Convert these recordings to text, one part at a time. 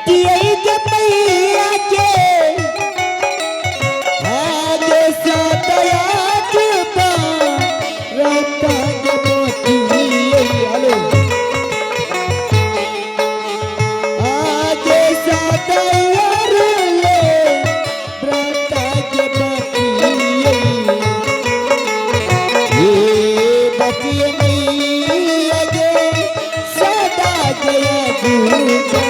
पटियै के मैया के आगे सदया के बारात के पटियै। हेलो आगे सदया ले व्रत के पटियै। ये बतिया मैया के सदा जय दुर्गा।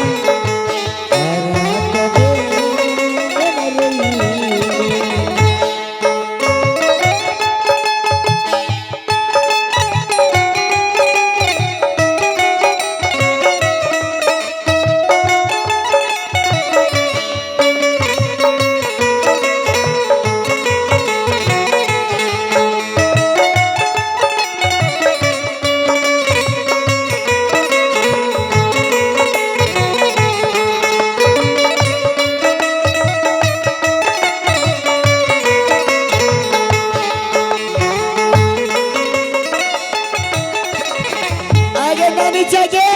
आगे नानी चाचे,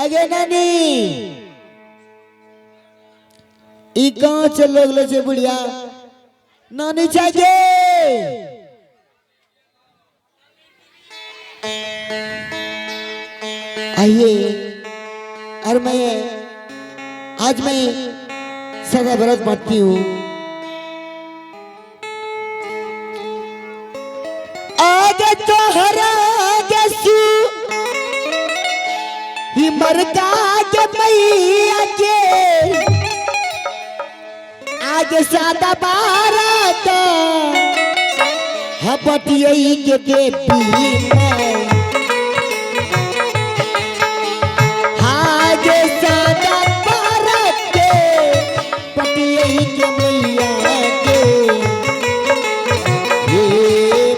आगे नानी, ई कहाँ चल लगलो छे बुढ़िया? नानी चाचे, आइए। और मैं आज मैं सदा व्रत बांटती हूँ। आगे तो हरा जसू ही मरदा के मैया के आज सादा बारात हपटियै के देवी माई। आज सादा बारात के पटियै के मैया के, ये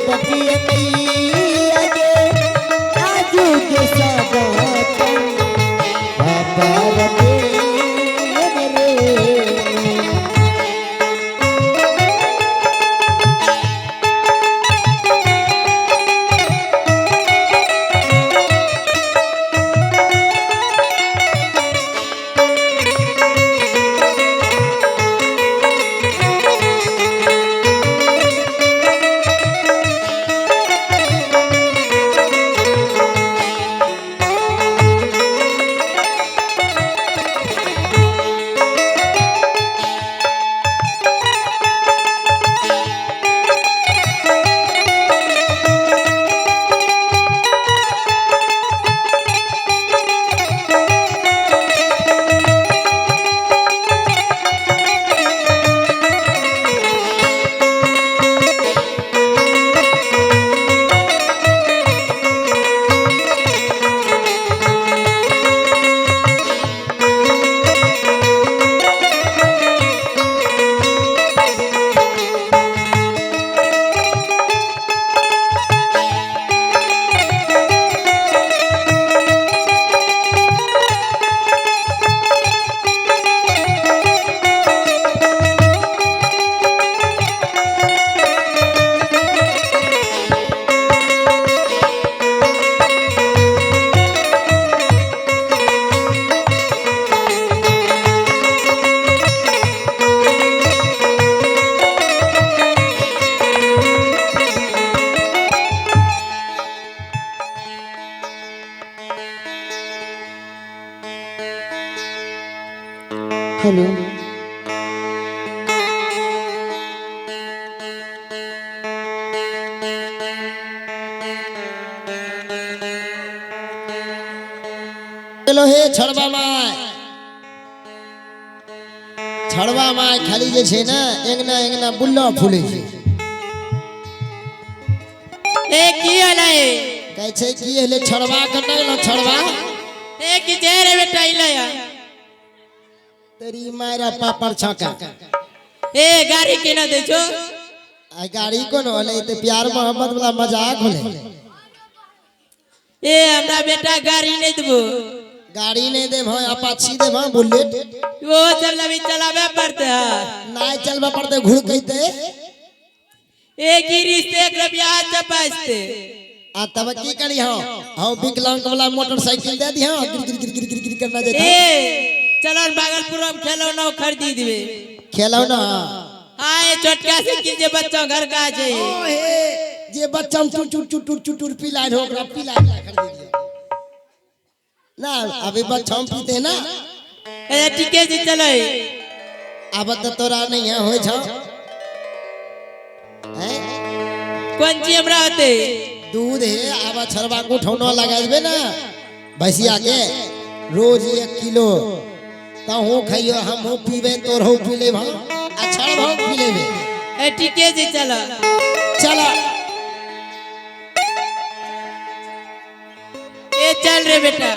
पटिया मैया के आज के सादा बारात रे। हेलो हेलो हे छड़वा my, छड़वा my खाली जे छे ने एंगना एंगना बुल्ला फूले छे। ए की हलै? कहै छे की हले छड़वा के नहीं लो छड़वा। ए की जे रे बेटा इलै। तेरी मायरा पापड़ छाका। ए गाड़ी केना दे छो? आ गाड़ी कोन होले ते प्यार मोहब्बत वाला मजाक होले। ए हमरा बेटा गाड़ी नहीं देबो। गाड़ी नहीं देब हो, अपाची देब हो, बुलेट। वो सब लभी चलावे पड़ते है। नहीं चलबे पड़ते घुड़ कहते। ए गिरी से एक रुपया चपासते। आ तब की करी हो हो विकलांग वाला मोटरसाइकिल दे दिहो, गिर गिर गिर गिर गिर गिर करना जेता। ए चलो भागलपुर में खेलौना खरीदी दिबे। खेलौना? हाँ, ये छोटका साइकिल जे बच्चा घर का छै। ओ हे जे बच्चा चुर चुर चुर चुर चुर चुर पीला हो, ओकरा पीला पीला खरीदी दियो ना। अभी बच्चा हम पीते ना। ए ठीके छै, चलो। अब तो तोरा नहीं है होय छौ हैं? कोन चीज हमरा होते? दूध है। आब छरबा को उठौना लगा देबे ना भैंसिया के, रोज 1 किलो तहूँ खइयो, हमहूँ पीबे, तोरहूँ पी लेब हम आ छरबो पी लेबे। ए ठीके छै, चलो। चल। ए चल रे बेटा।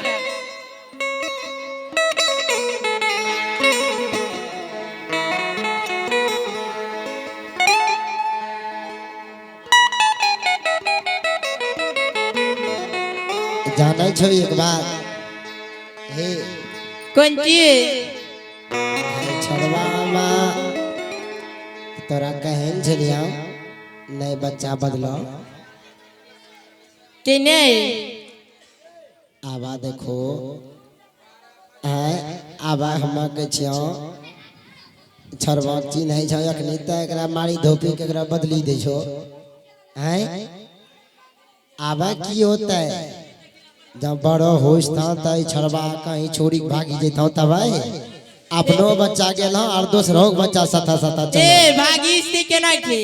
जानै छौ एक बात हे? कोन चीज? छरबा तोरा कहल छलियौ नहीं बच्चा बदलो। के नहीं? आबा देखो हैं, आबा हम कहै छियौ छरबा चिन्है छौ अखनी तऽ एकरा मारी धोपी के एकरा बदली दै छौ हैं। आबा की होतै, जब बड़ो होइस था तऽ ई छरबा कहीं छोड़ी के भागी जैतौ, तब अपनो बच्चा गेल और दोसरो के बच्चा सता सता ए चल। भागी से केना के?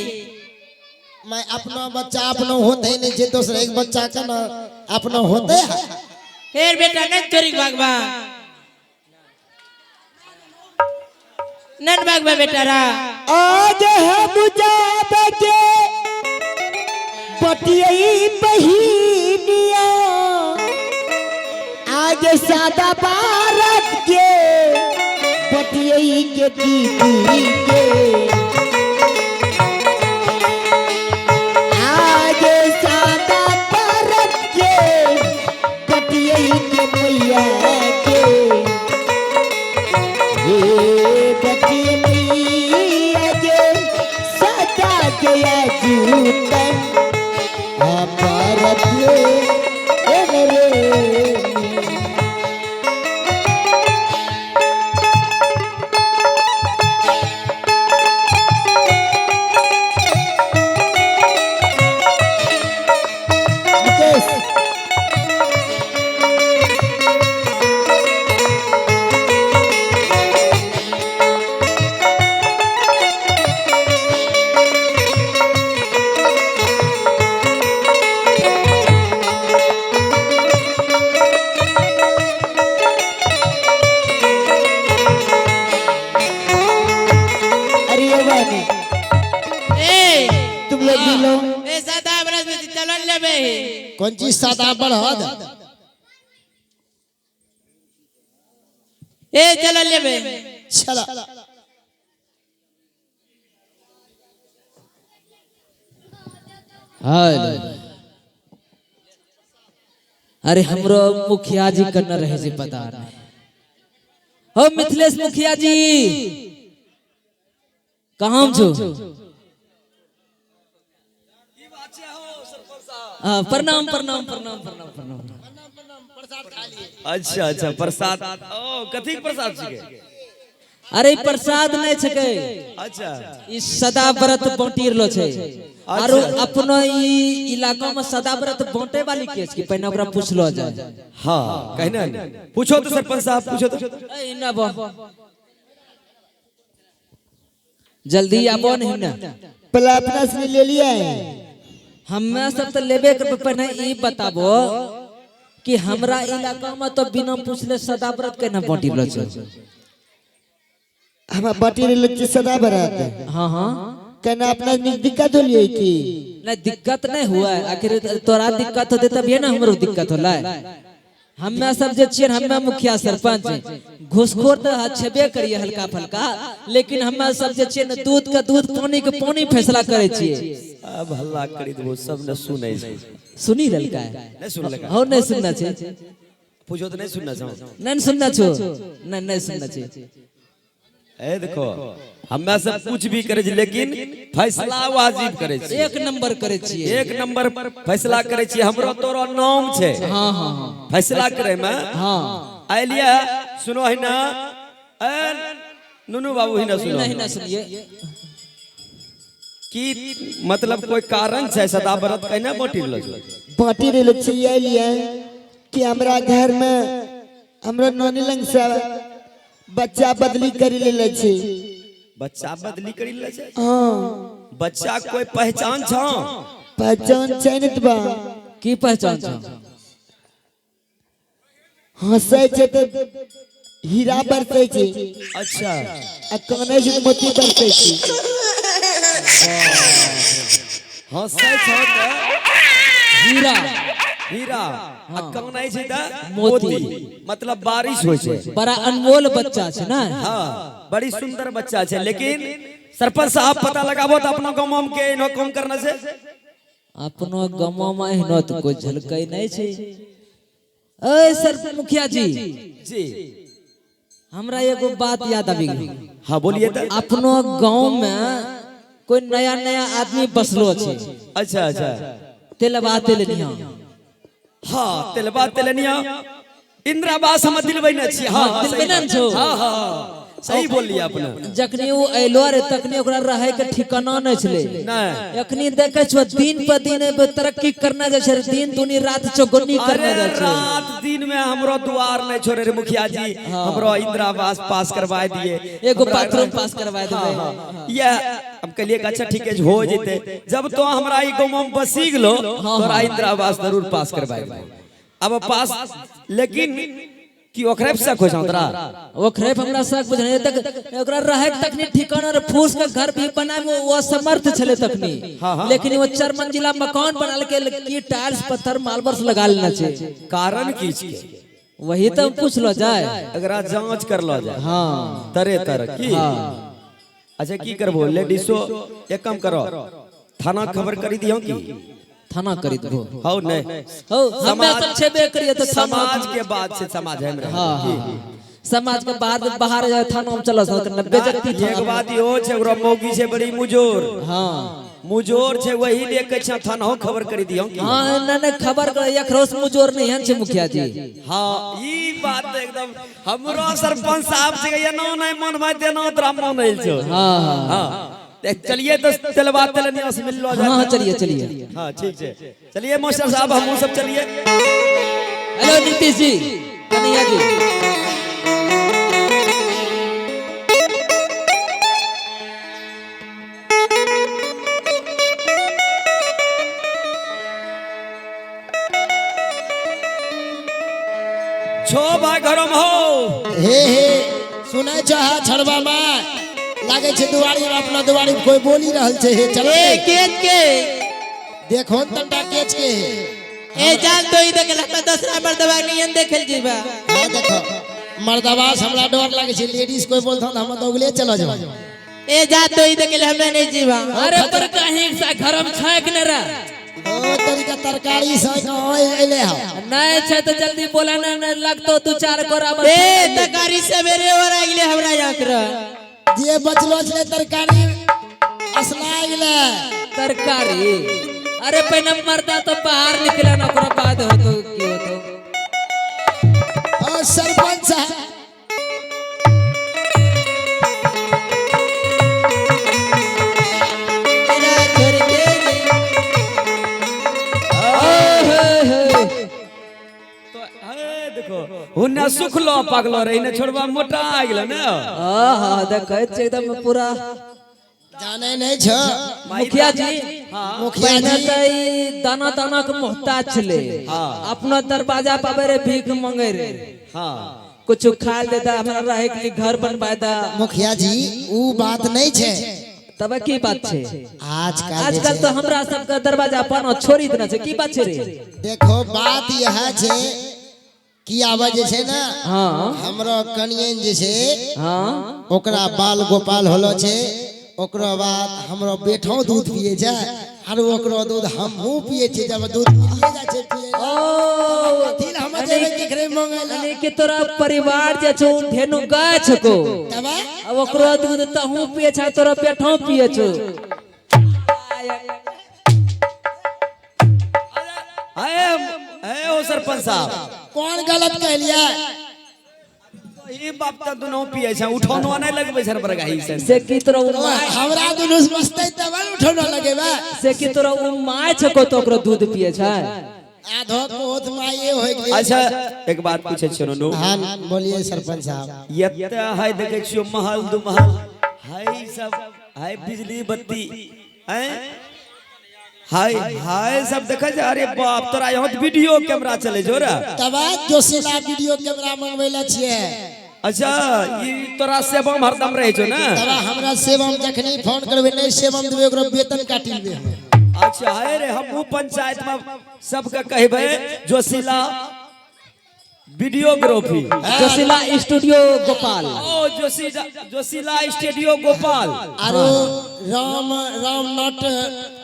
मैं अपना बच्चा अपनो होते नहीं छै, दोसरे के बच्चा के ना अपनो होते है। फिर बेटा नन चोरी भागबा, नन भागबा बेटा रा। आज हम जाब के बटियई बहिनिया, आज सादा भारत के बटियई के दीदी के, आज सादा भारत के बटियई के मैया के, हे बटिया मैया के सदा गया जूतन भारत रे। मुकेश। अरे ये बात ए तुम लोग भी लो। ए सादा बरस में चलन लेबे। कौन चीज सादा बढ़द? ए चलन लेबे। चल। हेलो, अरे हमरो मुखिया जी करना रहे जे पता नहीं हो। मिथिलेश मुखिया जी कहाँ छो? हाँ, प्रणाम प्रणाम प्रणाम प्रणाम प्रणाम। अच्छा अच्छा, प्रसाद। ओ कथी के प्रसाद छिकै? अरे प्रसाद नहीं छके। अच्छा। ई सदा व्रत बांटी रहलो छै। आरो अपनो ई इलाका में सदा व्रत बांटे वाली के छै, पहिने ओकरा पूछलो जाय। हाँ, कहना ने पूछो तो, सरपंच साहब पूछो तो। ए ना बो, जल्दी आबो नहीं ना। पहले अपना से ले लिया है। हमे सब तो लेबे करबै, पहिने ई बताबो कि हमरा इलाका में तो बिना पूछले सदा व्रत केना बांटी रहलो छै? हम बाटी रहल छी सदा बरात। हाँ हाँ। कहना अपना दिक्कत होलिए की? नहीं, दिक्कत नहीं हुआ है। आखिर तोरा दिक्कत होते तभी ना हमरो दिक्कत होला। हमे सब जे छियै, हमे मुखिया सरपंच, घूसखोर तो छेबे करिए हल्का फल्का, लेकिन हमे सब जे छियै ने दूध के दूध पानी के पानी फैसला करे छियै। अब हल्ला करी देबो, सब न सुनै छै। सुनी ललका है। नहीं सुनलका। हो, नहीं सुनना छै। पूछो तो नहीं सुनना छौ। नहीं सुनना छो, नहीं नहीं सुनना छै। ए देखो हमरा सब कुछ भी करे छी लेकिन फैसला वाजिब करे छी। एक नंबर करे छियै। एक नंबर फैसला करे छी, हमरो तोरो नाम छै। हाँ हाँ हाँ फैसला करे में हाँ आइलिए सुनो है ना, ए नुनू बाबू ही ना सुनो। नहीं ना सुनिए की मतलब कोई कारण छै सदाव्रत कहना बांटी रहलो छौ? बांटी रहलो छी लिए कि हमरा घर में हमरो नोनी लंग से बच्चा बदली करी लेले छी। बच्चा बदली करी लेले छै? हाँ। बच्चा कोई पहचान छौ? पहचान छै ने तबा। की पहचान छौ? हंसै छै तऽ हीरा बरसै छै। अच्छा। आ कानै छै तऽ मोती बरसै छै। हंसै छौ तऽ हीरा हीरा आ कानै छै तऽ मोती। मोती, मतलब बारिश होइ छै। बड़ा अनमोल बच्चा छै ना। हाँ बड़ी सुंदर बच्चा छै, लेकिन सरपंच साहब पता लगाबो तऽ अपना गाँव में के एहनो काम करना छै? अपनो गाँव में एहनो तऽ कोई झलकै नहीं छै। ए सर मुखिया जी जी हमरा एगो बात याद आबि गेल। हाँ बोलिए तऽ। अपनो गाँव में कोई नया नया आदमी बसलो छै। अच्छा अच्छा। तेलबा तेलनिया। हाँ तेलबा तेलनिया इंदिरा आवास हम दिलबै ने छी। हाँ हाँ, दिलबै ने छौ। हाँ हाँ सही बोललिए अपने। जखनी वो अयलो रे तखनी ओकरा रहे के ठिकाना नहीं छले। नहीं। अखनी देखे छो दिन पर दिन एगो तरक्की करना जाय छै, दिन दुनी रात चौगुनी करना अरे जाय छै। रात दिन में हमरो द्वार नहीं छोड़े रे मुखिया जी, हमरो इंदिरा आवास पास करवा दिए, एगो बाथरूम पास करवा देबै। हाँ, यह हम कहलिए कि अच्छा ठीक है हो जते, जब तो हमरा ई गांव में बसी गेलो तोरा इंदिरा आवास जरूर पास करवा देबै। अब पास लेकिन कि ओकरे पर शक होइ छौ तोरा? ओकरे पर हमरा शक बुझने तक ओकरा रहे के तखनी ठिकाना रे, फूस के घर भी बनाए में वो असमर्थ छले तखनी। लेकिन वो 4 मंजिला मकान बनाल के की टाइल्स पत्थर मार्बल्स लगा लेना छै। कारण की छै? वही तो पूछलो जाए, एकरा जांच करलो जाए। हाँ तरे तर की। अच्छा की करबो लेडीसो एक काम करो थाना खबर करी दियो की? थाना करी देबो। हौ नहीं हौ हमे सब छेबे करिए तो समाज के बात छै, समाज है हमरा। हाँ हाँ समाज के बाहर बाहर जाए थाना में चलो सो बेइज्जती। एक बात इहो छै ओकरा मौगी छै बड़ी मुजोर। हाँ मुजोर छै वही ले के छै थाना खबर करी दियो की? हाँ न न खबर कर एक रोज मुजोर नहीं हन छै मुखिया जी। हाँ ई बात एकदम हमरो सरपंच साहब छै एना नहीं मनबै तेना तोरा मनैल छौ। हाँ हाँ चलिए तो तेलबा तेलनिया से मिललो जाए। हाँ चलिए चलिए। हाँ ठीक है चलिए मास्टर साहब हम सब चलिए। हेलो नीतीश जी कन्हैया जी। छो भाई घरों में हो। हे हे सुनै छह छड़वा में लागे छै दुआरी में अपना दुआरी में कोई बोली रहल छै। हे चलो ए केच के देखो तंटा केच के ए जान तो ई देखल हम दूसरा मर्दवा नियन देखल जीबा। हां देखो मर्दवा से हमरा डर लागे छै, लेडीज कोई बोलथन हम दौगले चलो जाब। ए जा तो ई देखल हमरा नहीं जीबा। अरे पर कहीं सा घर में छै कि नहीं रे? ओ तरीका तरकारी से कहाँ एले हो? नहीं छै तो जल्दी बोला ना, नहीं लगतो दू चार गोरा। ए तरकारी सवेरे और आइले हमरा यहाँ कर जे बचलो छले तरकारी असला गेले तरकारी। अरे पहले मरदा तो बाहर निकला ना ओकरा बाद होतो की होतो। और सरपंच साहब हुन्ना सुखलो पागलो रे इने छोड़बा मोटा आ गेलो ने। आहा देखै छै एकदम पूरा जाने नहीं छ मुखिया जी। मुखिया पहले जी तो ई दाना दाना के मोहताज छले, अपना दरवाजा पावे रे भीख मांगे रे। हाँ कुछ खा देता हमरा रहे के लिए घर बनवाए दा। मुखिया जी ऊ बात नहीं छे। तब की बात छे? आजकल आजकल तो हमरा सबके दरवाजा अपन छोड़ी देना छे, की बात छे रे? देखो बात यह छे कि आवे जे छे ना। हाँ हमरो कनियन जे छे। हाँ ओकरा बाल गोपाल होलो छे, ओकरो बाद हमरो बेटो दूध पिए छे और ओकरो दूध हमहू पिए छे। जब दूध पिए जा छे पिए ओ अथी हम जे केकरे मंगैला यानी कि तोरा परिवार जे छौ धेनु गाय छको तबा अब ओकरो दूध तहूँ पिए छा तोरा पेठो पिए छो। अरे ओ सरपंच साहब कौन गलत कहलिए? ई बाप त दुनू पिए छै उठौनो नहीं लगबै छै बरगाही से। से की तोरा उ my हमरा दुनू मस्तै तब उठौना लगेबा। से की तोरा उ my छको तो ओकरो दूध पिए छै। आधो कोथ माये होय गेलै। अच्छा एक बात पूछे छियो नुनू। हां बोलिए सरपंच साहब। एते है देखे छियो महल दू महल है सब है बिजली बत्ती है हाय हाय सब देखे छै। अरे बाप तोरा यहाँ वीडियो कैमरा चले जो रे। तब जोशीला वीडियो कैमरा मंगबैला छिए। अच्छा ई तोरा सेवम हरदम रहे छौ ना? तब हमरा सेवम जखनी फोन करबे नहीं सेवम देबे ओकरो वेतन काटी लेबे हम। अच्छा है रे हमहू पंचायत में सबके कहबे जोशीला वीडियोग्राफी जोशीला स्टूडियो गोपाल। ओ जोशीला जोशीला स्टूडियो गोपाल आरो राम राम नाटक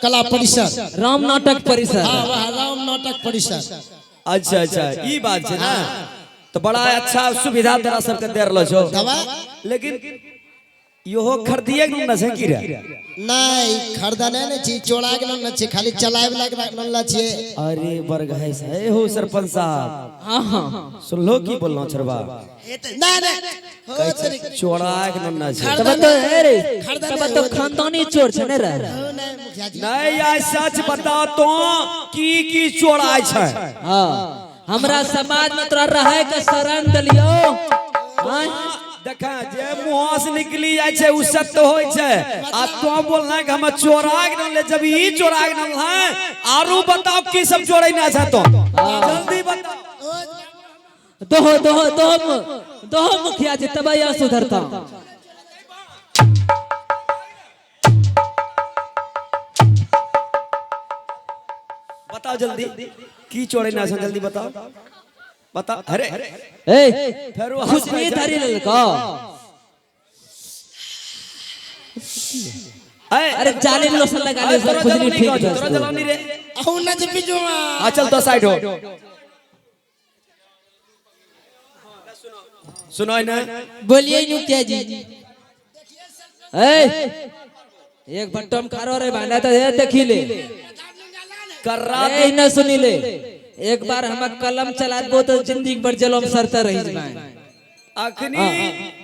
कला परिषद राम नाटक परिसर। हां वाह राम नाटक परिषद। अच्छा अच्छा ई बात छै ना तो बड़ा अच्छा सुविधा तोरा सबके दे रहलो छौ। लेकिन इहो खरीदिए के न छै की रे? नहीं खरीदने नहीं छी चोरा के न छी खाली चलाए वाला के न छी। अरे बरगहै से हो सरपंच साहब। हां हां सुनलो की बोललो छरबा? नहीं नहीं चोरा के न छै। तब तो अरे तब तो खानदानी चोर छै ने रे? नहीं यार सच बता तो की की चोराय छै? हां हमरा समाज में तोरा रहे के शरण देलियो। देखा जे मुँह से निकली जाय छै उ सत्य होय छै। आ तो बोलना कि हम चोरा के ले जब ई चोरा के है आरू बताओ की सब चोरै ना छै तो जल्दी बताओ। दोहो दोहो दोहो दोहो मुखिया जी तब या सुधरता। बताओ जल्दी की चोरै ना छै जल्दी बताओ बता। अरे ए फेर खुजली धरी लेलको। अरे जाली लोशन लगा ले सर खुजली ठीक हो तोरा जलावनी रे। अहू नच बिजुआ। हां चल तो साइड हो। सुनो ना बोलिए मुखिया जी। ए एक बट्टम खारो रे भांडा तो देखी ले कर्रा ए न सुनी ले। एक बार हम कलम चला दो तो जिंदगी भर जलोम सरता रही जाए। अखनी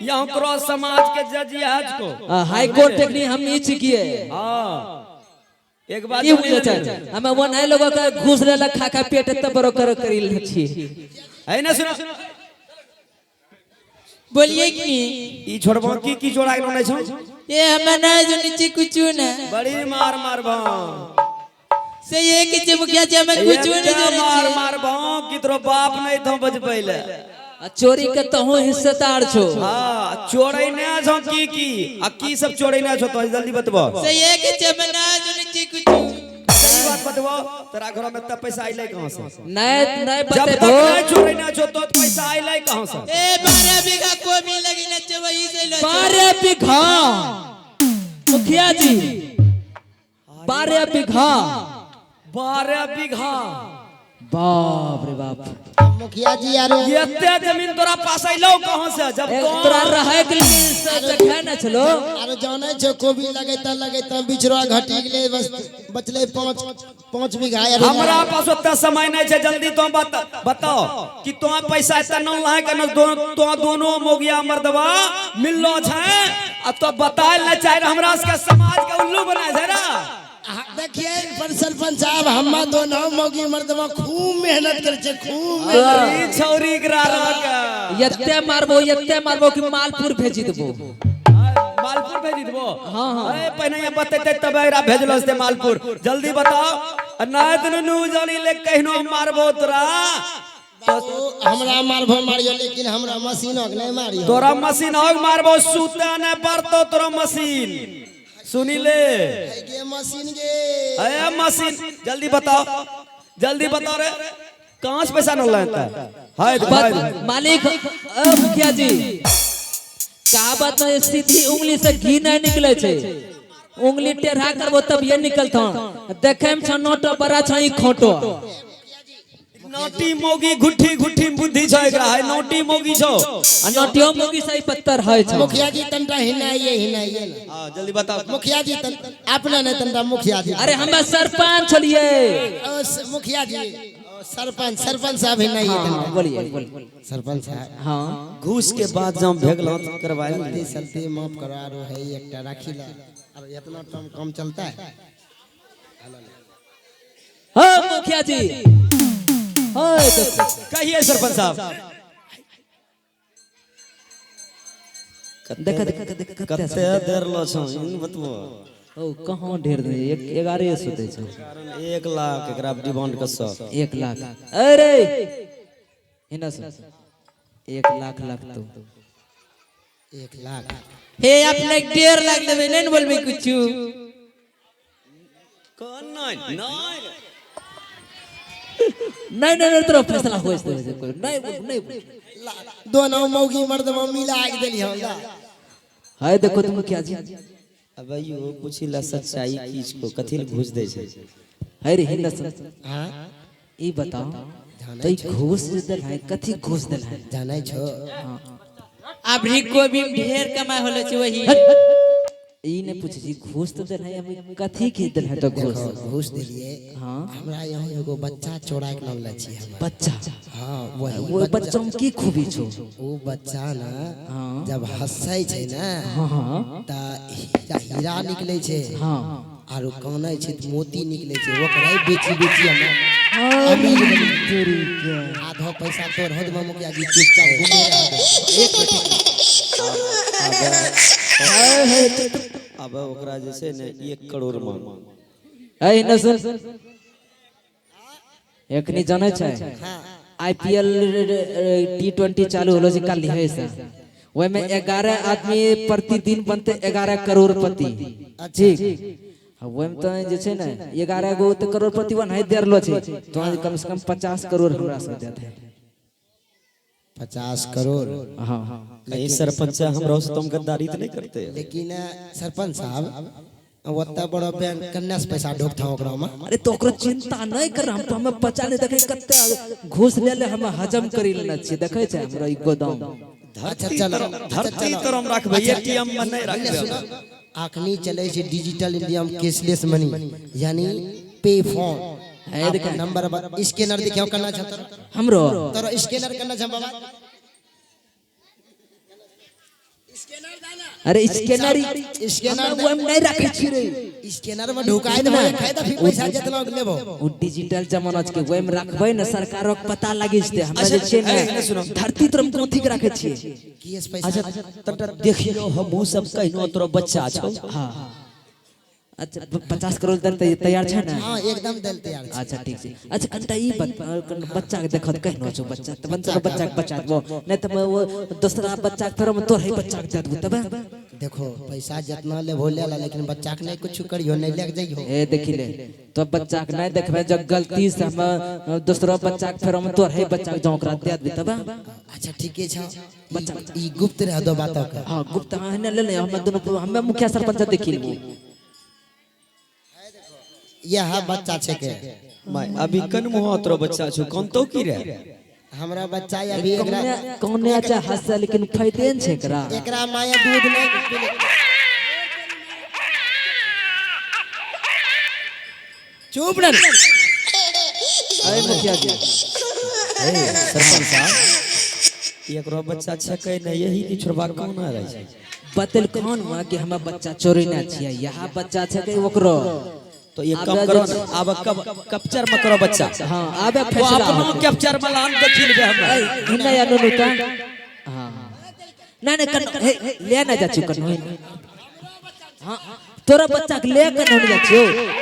यहाँ क्रॉस समाज के जज आज को हाई कोर्ट टेकनी हम ई चिकिए। हां एक बात की बुझे छै हम वो नहीं लोगों का घूस लेला खा खा पेट त बरो कर करिल छी है ना। सुनो बोलिए की ई छोड़बो की की चोरा के नै छौ? ए हमरा ना जानै छी कुछु ना। बड़ी मार मारबो से ये कि जे मुखिया जी हमें कुछ नहीं जानै मार छी। मारबो कि तोरो बाप नहीं थो बजबैले। आ चोरी के तहु हिस्सेदार छो। हां चोरै नै छौ की की आ की सब चोरै नै छौ तो जल्दी बतबो। से ये कि जे हमें ना जानै छी कुछु। सही बात बतबो तोरा घर में त पैसा आइलै कहां से? नहीं नहीं जब तक बतेबो नहीं चोरै नै छौ तो पैसा आइलै कहां से? ए 12 बीघा कोबी लगी न छै वही से लो। 12 बीघा मुखिया जी 12 बीघा 12 बीघा बाप रे बाप। मुखिया जी यार एते जमीन तोरा पास आइलो कहां से? जब तो तोरा रहे के लिए जगह न छलो। अरे जानै छो कोबी लगैता लगैता बिचरो घटी गेलै बस बचलै 5 बीघा। हमरा पास ओते समय नहीं छै जल्दी तो बताओ कि तो पैसा एते न लाए के न तो दोनों मोगिया मर्दवा मिललो छै आ तो बतायल न चाहे हमरा सबके समाज के उल्लू बनाय छै रे। देखिए पर सरपंच साहब हम्मा दोनों मौगी मर्दवा खूब मेहनत करे छै खूब मेहनत। छौरी करा के यत्ते मारबो कि मालपुर भेजी देबो। मालपुर भेजी देबो? हां हां ए पहिने ये बतेते तब एकरा भेजलो से मालपुर। जल्दी बताओ नहीं त नु जानी ले कहनो मारबो तोरा। तो हमरा मारबो मारियो लेकिन हमरा मशीन नहीं मारियो। तोरा मशीन और मारबो सूता न पड़तो तोरा मशीन सुनी ले गे मशीन गे। अरे मशीन जल्दी बताओ जल्दी बताओ रे कहां से पैसा न लेता है? मालिक मुखिया जी कहावत में सीधी उंगली से घी नहीं निकले छै उंगली टेढ़ा करबो तब ये निकलता देखे में छ नोटो बड़ा छ ई खोटो। नोटी मोगी घुट्ठी घुट्ठी बुद्धि छौ एकरा है नोटी मोगी छौ। आ नोटियो मोगी सही पत्थर है छौ। मुखिया जी तनटा हिनाइए हिनाइए ना। हां जल्दी बताओ मुखिया जी तन अपना नहीं तनटा मुखिया जी। अरे हम सरपंच छलिए। मुखिया जी सरपंच सरपंच साहब हिनाइए तनटा। बोलिए बोलिए सरपंच साहब। हां घूस के बाद जब भेगलो त करवाए गलती सलती माफ करो आरो है एकटा राखी ला और इतना कम कम चलता है। हां मुखिया जी हां देखो कहिए सरपंच साहब। देखा देखा देखा कते देर लो छौ इन बतबो। ओ कहाँ ढेर दे 1100 दे छौ। 1 लाख एकरा डिमांड कस 1 लाख। अरे हिना सुन 1 लाख लाख तो 1 लाख हे अपने 1.5 लाख देबे नहीं बोलबे कुछु। कौन नहीं नहीं नहीं नहीं तोरा फैसला होय छै कोई नहीं नहीं दोनों मौगी मर्द में मिला के देली हम ला। हाय देखो तुम क्या जी। अब यो पूछिला सच्चाई की को कथिल घूस दे छै। हाय रे हिंदा सुन। हां ई बताओ तो ई घूस देल है कथि घूस देल है जानै छो। अब रिको भी ढेर कमाई होलो छै वही। ई ने पूछे छी घूस तो देल है हम कथि के देल है तो घूस घूस देलिए। हां हमरा यहाँ एगो बच्चा चोरा के लानले छी हम बच्चा। हां वही वो बच्चा में की खूबी छो। वो बच्चा ना जब हंसै छै ना हां त हीरा निकले छै। हां आरो कानै छै त मोती निकले छै। ओकरा बेची बेची हम अमीर चोरी के आधा पैसा तोर होद में मुखिया जी चुपचाप घूमे रह। एक अब ओकरा जे छै ने 1 करोड़ मांग। ए न सुन एकनी जानै छै आईपीएल टी20 चालू होलो छै काल है से ओय में 11 आदमी प्रतिदिन बनते 11 करोड़पति। ठीक ओय में तो जे छै ने 11 गो तो करोड़पति बन है देरलो छै तो कम से कम 50 करोड़ हमरा से देत है। 50 करोड़। हां कहीं सरपंच हमरो से तुम गद्दारी तो नहीं करते। लेकिन सरपंच साहब ओत्ता बड़ा बैंक कन्या से पैसा ढोकता ओकरा में। अरे तो ओकरो चिंता नहीं कर हम तो हमें पचा नहीं देखे कते घूस ले ले हम हजम करी लेना छी देखे छै हमरा ई गोदाम। अच्छा चलो धरती तर हम रखबै एटीएम में नहीं रखबै। आखनी चले छै डिजिटल इंडिया में कैशलेस मनी यानी पे फोन है देख नंबर स्कैनर देखियो करना छ हमरो तोरो स्कैनर करना छ बाबा। अरे स्कैनर स्कैनर वो हम नहीं रखे छी रे। स्कैनर में ढुकाई देबो खाई द फिर पैसा जितना लेबो। ओ डिजिटल जमाना के ओय में रखबै ने सरकारो के पता लागि जते हमरा जे छै ने धरती तरम कोथी के रखे छी की पैसा। अच्छा तबटा देखियो हमहु सब कहनो तोरो बच्चा छौ। हां अच्छा 50 करोड़ दल तैयार छै ने। हां एकदम दल तैयार छै। अच्छा ठीक छै। अच्छा कनटा ई बच्चा के देखत कहनो छौ बच्चा त बच्चा बच्चा के बचा देबो नहीं त वो दूसरा बच्चा के थोड़ा तोर है बच्चा के दे देबो तब देखो पैसा जितना लेबो ले ला लेकिन बच्चा के नहीं कुछ करियो नहीं लेके जइयो। ए देखि ले तो बच्चा के नहीं देखबे जब गलती से हम दूसरा बच्चा के फेर हम तोर है बच्चा के जौं ओकरा दे देबे तब। अच्छा ठीके छै बच्चा ई गुप्त रह दो बात के। हां गुप्त हां ने ले ले हम दोनों हम मुखिया सरपंच देखि लेबो। यह बच्चा छै के my अभी कन मुहा तोरो बच्चा छौ कौन तो की रे हमरा बच्चा अभी एकरा कौने अच्छा हंसा लेकिन फायदे न छै एकरा। एकरा माया दूध नहीं पीले। चुप रह। अरे मुखिया जी ए सरपंच साहब एकरो बच्चा छै के नहीं यही की छोड़बा कौन आ रहै छै बतल कौन हुआ कि हमरा बच्चा चोरी ना छियै यहाँ बच्चा छै के ओकरो तो ये कम करो ना अब कब कैप्चर में करो बच्चा। हां आबे वो फैसला अपनो कैप्चर में लान देखि लेबे हमरा। ए हिन्ना या नुनु ता हां ना ना कन हे ले ना जा छु कन हां तोरा बच्चा के ले कन जा छु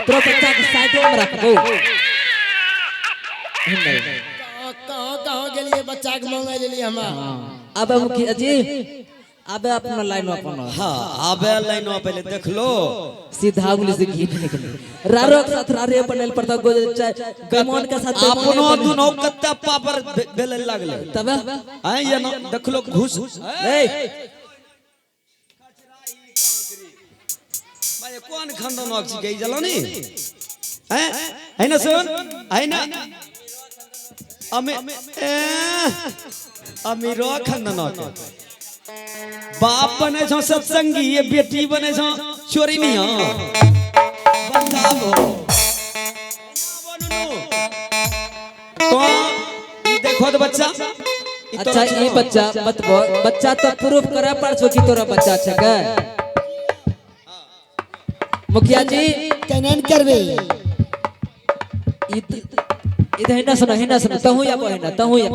तोरा बच्चा के साइड में रखबो। हिन्ना कहां कहां गेलिए बच्चा के मांगे लेलिए हम। अब मुखिया जी आबे अपना लाइन अपन। हां आबे लाइन पहले देख लो सीधा उंगली से घी निकले रारो के साथ रारे बनल पड़ता गो चाहे गमन के साथ अपनो दुनो कत्ता पापर बेले लागले तब आय ये ना देख लो घुस ए भाई कौन खानदान छी गई जलानी हैं है ना सुन है ना। अमे अमीरो खंदना के बाप बने छो सत्संगी, ये बेटी बने छो चोरी नहीं हो। बताबो तो ई देखो तो बच्चा। अच्छा ई बच्चा बतबो, बच्चा तो प्रूफ करे पर छो कि तोरा बच्चा छै के। मुखिया जी केना करबे? इधर हिना सुनो, हिना सुनो, तहु या हिना, तहु या।